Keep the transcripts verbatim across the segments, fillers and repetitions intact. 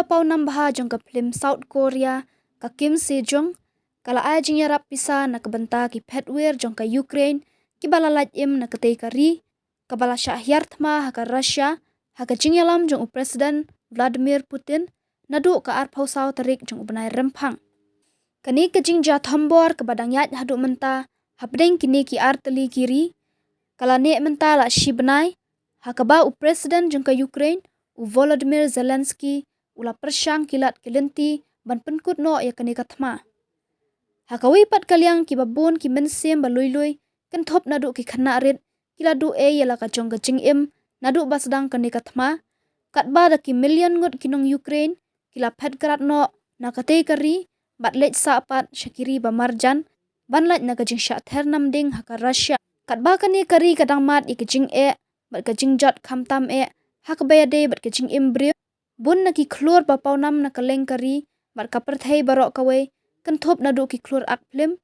Pawnam bha jong ka phlim South Korea, ka Kim Sejong, ka la ai jingïarap pisa na ka bynta ki phetwir jong ka Ukraine kiba la lait im na katei ka ri, kaba la shah hiar thma ha ka Russia, ha ka jingïalam jong u President Vladimir Putin, naduh ka arphew saw tarik jong u bnai Rymphang. Kane ka jingjia thombor kaba dang ïaid haduh mynta hapdeng kine ki artylli ki ri, ka la neh mynta la shi bnai, ha kaba u President jong ka Ukraine, u Volodymyr Zelensky, u la pyrshang ki lad ki lynti ban pynkut noh ïa kane ka thma. Ha kawei pat ka liang, kiba bun ki mynsiem ba lui lui, kynthup naduh ki khynnah rit, ki la duh-ei ïa la ka jong ka jingim naduh ba sdang kane ka thma, katba da ki million ngut ki nong Ukraine ki la phet grad noh na katei ka ri, bad leit sah pat sha ki ri ba marjan ban lait na ka jingshah ther namding ha ka Russia. Katba kane ka ri ka dang mad ïa ka jingeh bad ka jingjot khamtam eh ha kaba ïadei bad ka jingim briew, bun na ki khlur ba pawnam na ka leng ka ri bad ka pyrthei baroh kawei, kynthup naduh ki khlur ak phlim,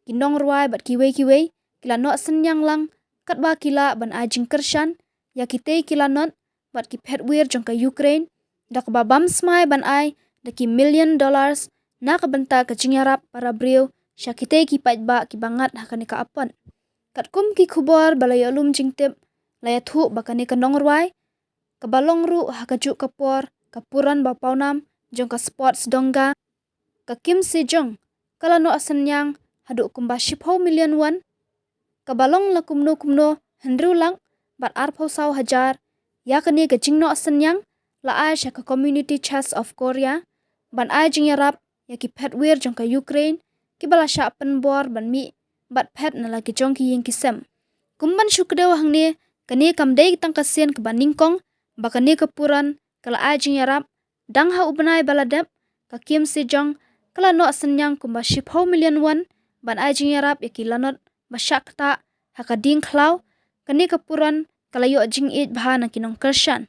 ki nongrwai bad kiwei kiwei, ki la noh synñiang lang, katba ki lah ban ai jingkyrshan ïa kitei ki lanot bad ki phetwir jong ka Ukraine, da kaba bam smai ban ai da ki million dollars na ka bynta ka jingïarap para briew sha kitei ki paidbah kiba ngat ha kane ka apot. Katkum ki khubor ba la ïoh lum jingtip, la ïathuh ba kane ka nongrwai, kaba long ruh ha kajuh ka por ka puran ba pawnam jong ka sports dongka, ka Kim Sejong, ka la noh synñiang haduh kumba shiphew million won, kaba long la kumno kumno hynriew lak bad arphew saw hajar, ïa kane ka jingnoh synñiang la ai sha ka Community Chest of Korea, ban ai jingïarap ïa ki phetwir jong ka Ukraine, kiba la shah pynbor ban mih bad phet na la ki jong ki ïing ki sem. Kum ban shu kdew hangne, kane kam dei tang ka sien kaba nyngkong ba kane ka puran ka la ai jingïarap. Dang ha u bnai ba la dep, ka Kim Sejong, ka la noh synñiang kumba shiphew million won ban ai jingïarap ïa ki lanot ba shah ktah ha ka dieng khlaw. Kane ka puran ka la ïoh jingïeit bha na ki nongkyrshan.